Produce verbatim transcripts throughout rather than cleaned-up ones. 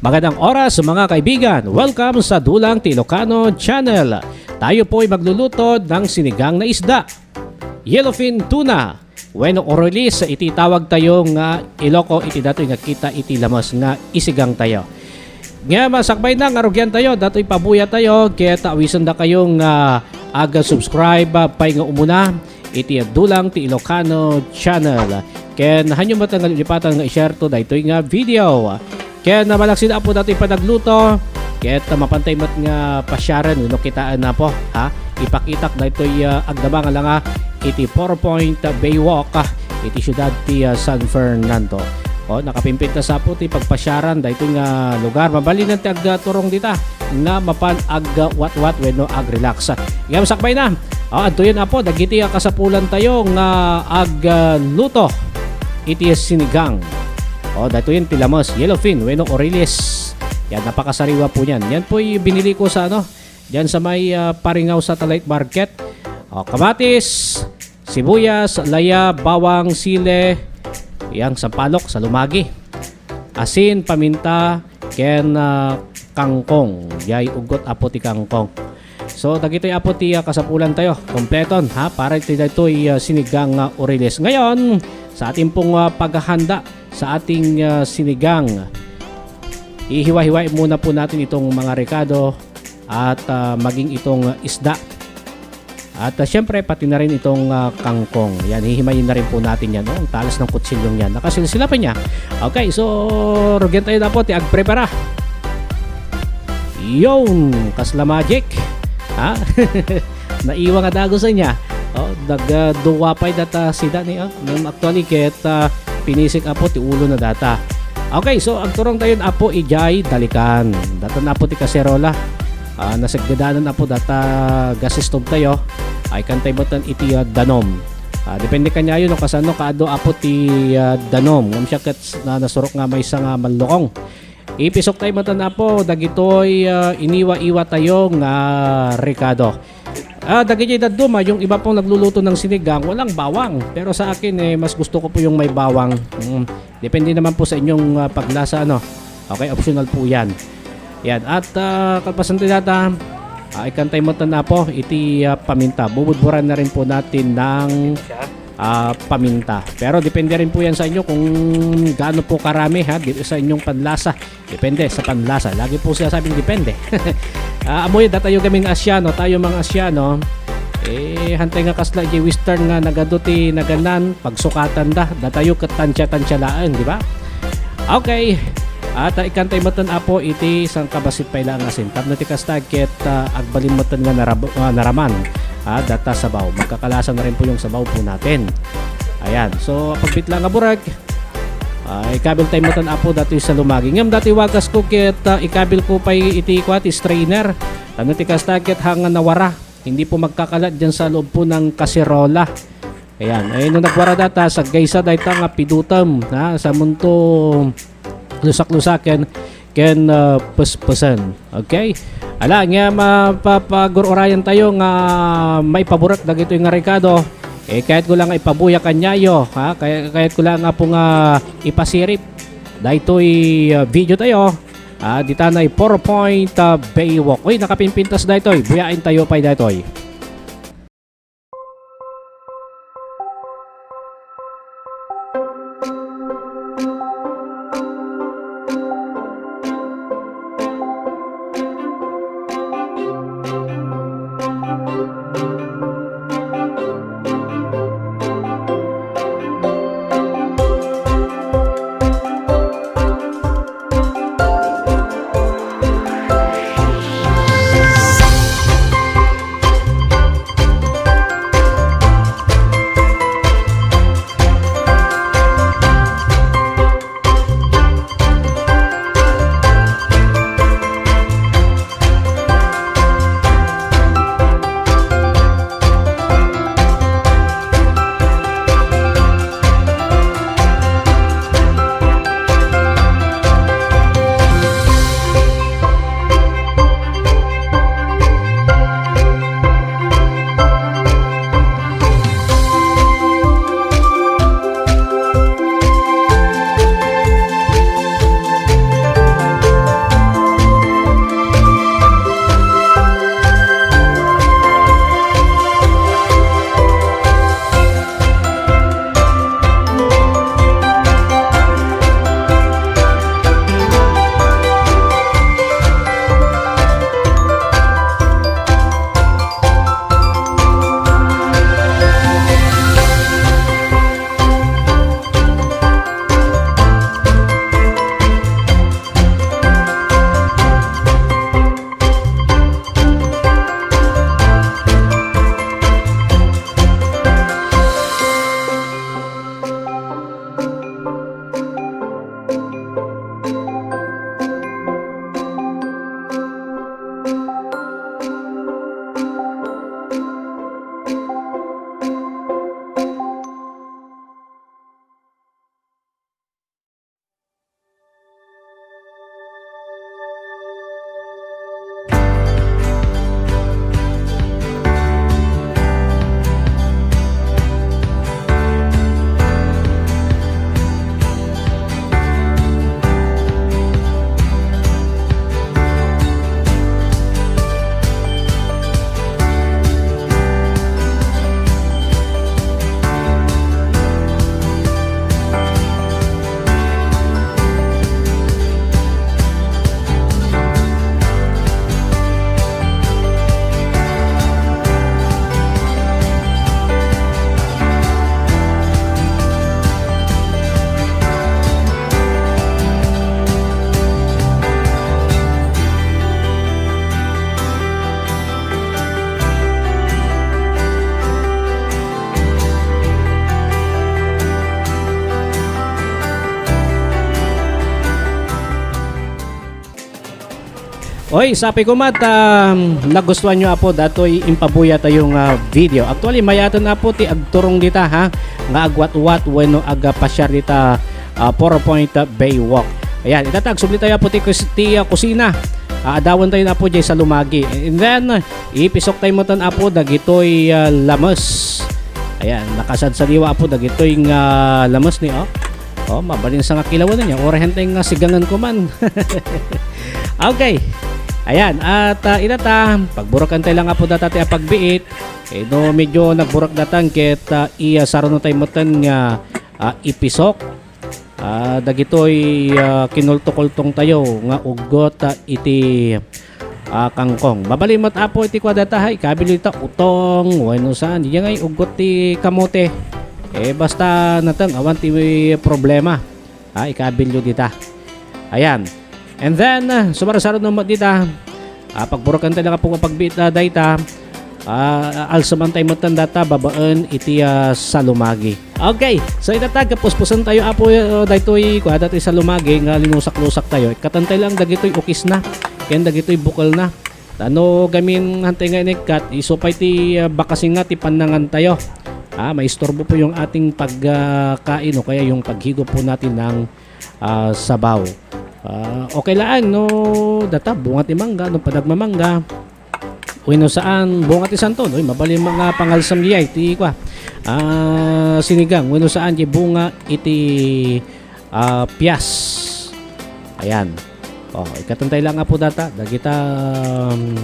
Magandang oras, mga kaibigan. Welcome sa Dulang ti Ilocano Channel. Tayo po'y magluluto ng sinigang na isda, yellowfin tuna, wenno orelis iti tawag tayo nga Iloco iti datoy nga kita iti lamas nga isigang tayo. Nga masakbay na nga rugian tayo, datoy pabuya tayo, ket awisan da kayo nga aga-subscribe, ah, pay nga umuna iti Dulang ti Ilocano Channel. Ken hanyo met nga lipatan nga i-share to daytoy nga video. Ken malaksid, Apo, datoy panagluto. Ket mapantay met nga pasyaren wenno kitaen, Apo, ha? Ipakitak daytoy, ah, agdama nga langa iti Four Point Bay Walk, ah, iti siudad ti, ah, San Fernando. O, nakapimpintas, Apo, ti pagpasyaran daytoy nga lugar. Mabalinen ti agturong dita nga mapan agwatwat wenno agrelax. Ngem sakbay na. O, adtoyen, Apo, dagiti, ah, kasapulan tayo nga agluto iti sinigang. O, daytoyen ti lamas, yellowfin wenno orelis. Yan, napakasariwa po niyan. Yan po'y binili ko sa, ano, diyan sa may, ah, Paringaw Satellite Market. O, kamatis, sibuyas, laya, bawang, sile, yang sampalok, salumagi, asin, paminta, ken, ah, kangkong. Jay uggot, Apo, ti kangkong. So, dagitoy, Apo, ti, ah, kasapulan tayo. Kompleton, ha? Para iti daytoy, ah, sinigang nga orelis. Ngayon, sa ating pong, ah, paghahanda sa ating, ah, sinigang, ihiwa-hiwain muna po natin itong mga rekado at, ah, maging itong isda. At, ah, siyempre, pati na rin itong, ah, kangkong. Yan, hihimayin na rin po natin yan, no? Ang talas ng kutsilyong yan. Nakasilsila pa niya. Okay, so, rugian tayo na po, ti agprepara. Yun, kasla magic. Ha? Naiwa nga dagusan niya. Oh, nag, ah, duwa pa'y data sida ni, ah. Ngem actually, ket, ah, pinisik, Apo, ti ulo na data. Okay, so agturong tayon, Apo, idiay dalikan. Datan, Apo, ti kaserola. Ah, nasaggedanan, Apo, data gas stove tayo. Ay, kantay batan iti, ah, danom. Ah, depende kaniayo no kasano kaadu, Apo, ti, ah, danom. Ngem siya ket na nasurok nga maysa nga mallukong. Ipisok tayo matan, Apo, dagitoy, ah, iniwa-iwa tayo nga rekado. Ah, dagiti dadduma, yung iba pong nagluluto ng sinigang, walang bawang. Pero sa akin, eh, mas gusto ko po yung may bawang. Mm. Depende naman po sa inyong, ah, paglasa, ano. Okay, optional po yan. Yan. At, ah, kalpasan tayo data, ah, ikantay mo tan, Apo, iti, ah, paminta. Bubudburan na rin po natin ng, ah, paminta. Pero depende rin po yan sa inyo kung gaano po karami, ha, di-, sa inyong panlasa. Depende sa panlasa. Lagi po siya sabing depende. Ah, amoy datayo kaming Asyano, tayo mga Asyano. Eh, hantay nga kasla, di western nga nagadu ti naganan, pagsukatan da. Datayo ket tansya-tansya laeng, di ba? Okay. At, ah, ikantay metten, Apo, iti sangkabasit pay laeng asin. Tapno ti kasta, ket, ah, agbalin metten nga narab-, ah, naraman. Ah, data sabaw. Magkakalasa na rin po yung sabaw po natin. Ayan. So, pagbitla nga burek, ah, ikabil tayo metten, Apo, datoy sa lumagi. Ngem datoy wagas ko ket, ah, ikabil ko pay iti kwa, ti strainer. Tapno ti kasta, ket hanga nawara. Hindi po magkakalat dyan sa loob po ng kaserola. Ayan. Eh, nung nagwara data, saggaysa dayta nga pidutem, ha? Sa munto, lusak-lusaken, ken, ah, pespesen. Okay? Ala, nga mapapagur-urayan tayo nga maipaburek dagitoy nga rekado. Eh, kayat ko lang nga ipabuya kaniayo, ha? Kaya, kayat ko lang nga po nga ipasirip daytoy, ah, video tayo. Ah, ditanay Four Point, ah, Bay Walk. Uy, nakapimpintas daytoy. Buyain tayo pay daytoy. Oy, sapay koma ta, um, nagustuhan nyo, Apo, datoy impabuya tayo nga video. Actually, mayaten, Apo, ti agturong dita, ha, nga agwatwat wenno agpasiar dita, ah, Four Point, ah, Baywalk. Ayan, ita ta, agsubli tayo, Apo, ti kus-, ti, ah, kusina. Ah, adawen tayo, Apo, jay salumagi. And then, ipisok tayo metten, Apo, dagitoy, ah, lames. Ayan, nakasadsadiwa, Apo, dagitoy nga lames ni, oh. Oh, mabalin sa nga kilawan niya. Orahen tayo nga sigangan ko man. Okay. Ayan, at, ah, ita ta, pagburukan tayo lang, Apo, data ti apagbiit. Eh, no, medyo nagburak datan, ket, ah, iya saruno tayo metten nga, ah, ipisok. Ah, dagitoy, ah, kinulto-kultong tayo nga uggot, ah, iti, ah, kangkong. Mabalin met, Apo, iti kuadata, ha, ikabil ita utong, wenno saan. Diay ngay uggot ti kamote. Eh, basta nateng, awan ti problema. Ha, ikabilyo dita. Ayan. And then, ah, sumarsaruno met dita. Ah, pagburukan tayo nga pagbiit, ah, dayta. Ah, alseman tayo metten data babaen iti, ah, salumagi. Okay. So, ita ta, puspusen tayo, Apo, ah, daytoy, kuada ti salumagi nga linusak-lusak tayo. Ikkatan tayo lang dagitoy ukis na. Ken dagitoy bukol na. Ta no gamin hantay nga inikkat, isu pay ti, ah, bakasinga ti pannangan tayo. Ah, maisturbo po yung ating pagkain o kaya yung paghigop po natin ng, ah, sabaw. Ah, okay laan no data bunga ti mangga, no panagmamangga. Wenno saan, bunga ti santon. Uy, mabalin nga pangalsam diay ti kua. Ah, sinigang, wenno saan, di bunga iti, ah, pias. Ayan. Oh, ikkatan tayo lang, Apo, data. Dagita, um,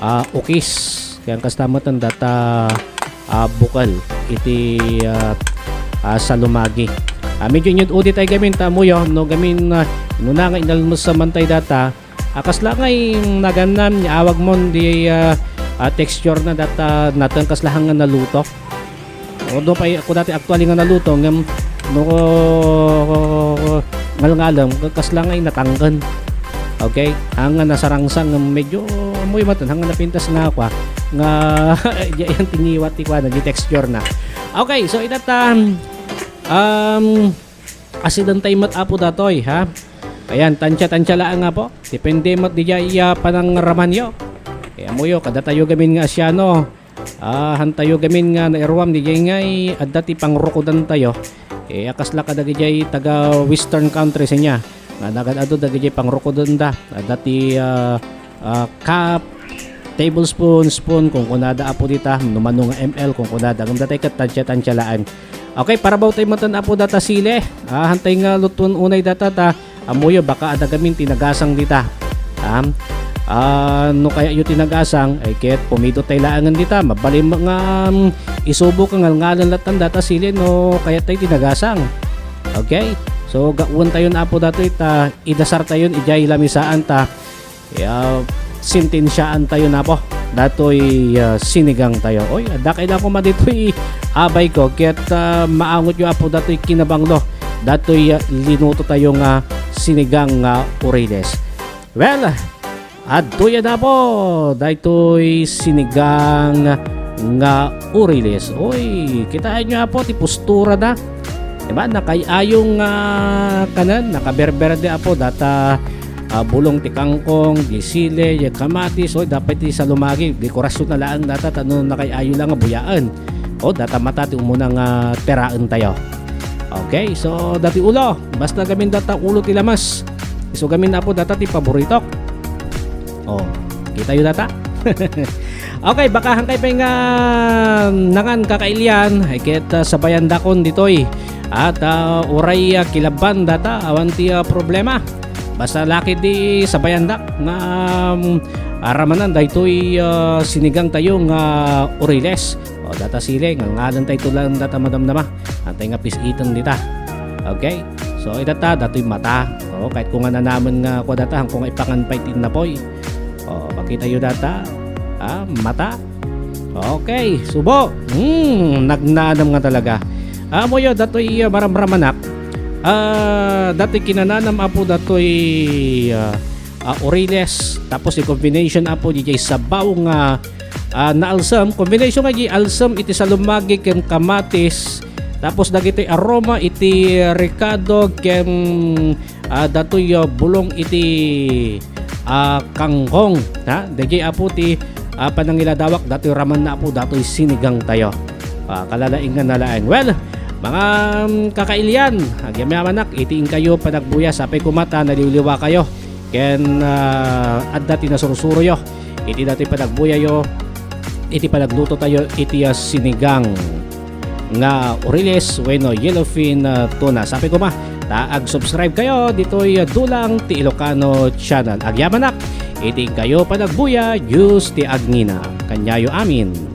ah, ukis. Kaya kasta metten data, ah, bukol iti, ah, ah, salumagi. Ah, medyo inyud-udi tayo gamin, ta ammoyo, no, gamin, ah, nuna nga inalmus man tayo data, ah, kasla ngay naganam, niawag mo, di, ah, ah, texture na data, nateng kasla nga naluto. O, do pay ako dati actually nga naluto, ngem no ngalngalem, kasla nga inatangken. Okay? Ang nga nasarangsang, ngem medyo amoy matan, ang nga napintas nga ako, ah, nga, di ayan tiniwat ti kuana, di texture na. Okay, so ita ta, um, asidan tayo met, Apo, datoy, ha? Ayan, tansya-tansya laang, Apo. Depende met di jay, ah, panangramanyo. Kaya moyo, kada tayo gamin nga Asiano, ah, han tayo gamin nga nairuam di jay ngay, adda ti pangrukodan tayo. Eh, akasla kadagijay taga Western countries niya. Nga nagad-adu dagijay pangrukodan da. Adda ti, ah, ah, cup, tablespoon, spoon, kung kunada, Apo, dita, no mano nga M L, kung kunada. Ngem datay ket tansya-tansya laeng. Okay, para baw tayo matan, Apo, data sili. Ah, hantay nga lutuan unay data ta. Amoyo, baka adda gamin tinagasang dita. Ah, ah, no kaya yu tinagasang, ay ket pumido tayo laangan dita. Mabalin nga, um, isubo ka ngalngalan latan data sili no kaya tayo tinagasang. Okay? So, gawan tayo na, Apo, datoy ta, idasar tayo, ijay lamisaan ta. Ya, sentensiaan tayo na po. Datoy, ah, sinigang tayo. Oy, adda kay dako maditoy abay ko. Ket, ah, maangot yo, Apo, datoy kinabanglo. Datoy, ah, linuto tayo nga sinigang nga uriles. Well, adtoy na po. Daytoy sinigang nga uriles. Oy, kitaan nyo, Apo, ti postura da. Diba? Nakay-ayo nga kanen, nakaberberde, Apo, data, ah, bulong ti kangkong, di sili, di kamatis, oy, dapat ti salumagi, dekorasyon na laang data, tano nakay-ayo lang nga buyaan. O, data mata ti umuna nga teraen tayo. Okay, so, dati ulo, basta gamin data ulo ti lamas. Isu gamin, Apo, data ti paboritok. Oh, kita yu data? Okay, baka hangkay pay nga nangan kakailian, ay ket, ah, sabayandakon ditoy. At, ah, uray, ah, kilabban data, awan ti, ah, problema. Basta lakit di sabayandak nga, um, aramanan daytoy, ah, sinigang tayo nga uriles. O, data sili, nga ngalan tayo tulang data madamdama. Antay nga pis-iten dita. Okay? So, ita ta, datoy mata. O, kahit kung nga nanaman nga kua data, kung nga ipangan pay ti napoy. O, makita yu data. Ah, mata. Okay, subo. Hmm, nagnanam nga talaga. Amoyo, datoy, ah, maramramanak. Ah, datoy kinananam, Apo, datoy, ah, ah, uriles. Tapos, i-combination, Apo, di jay sabaw nga, ah, naalsem. Combination nga di alsem iti salumagi ken kamatis. Tapos, dagiti aroma iti ricado ken, ah, datoy, ah, bulong iti, ah, kangkong, ha? Daydiay, Apo, ti, ah, panangiladawak datoy ramanna, Apo, datoy sinigang tayo. Ah, kalalaing nga nalaing. Well, mga, mm, kakailian, agyamanak, iti inkayo panagbuya, sapay koma ta naliwliwa kayo. Ken, ah, adda ti nasursuroyo iti datoy panagbuyayo, iti panagluto tayo iti, ah, sinigang nga oriles wenno yellowfin, ah, tuna. Sapay koma ta ag-subscribe kayo ditoy, ah, Dulang ti Ilocano Channel. Agyamanak, iti inkayo panagbuya, Diyos ti agnina. Kaniayo amin.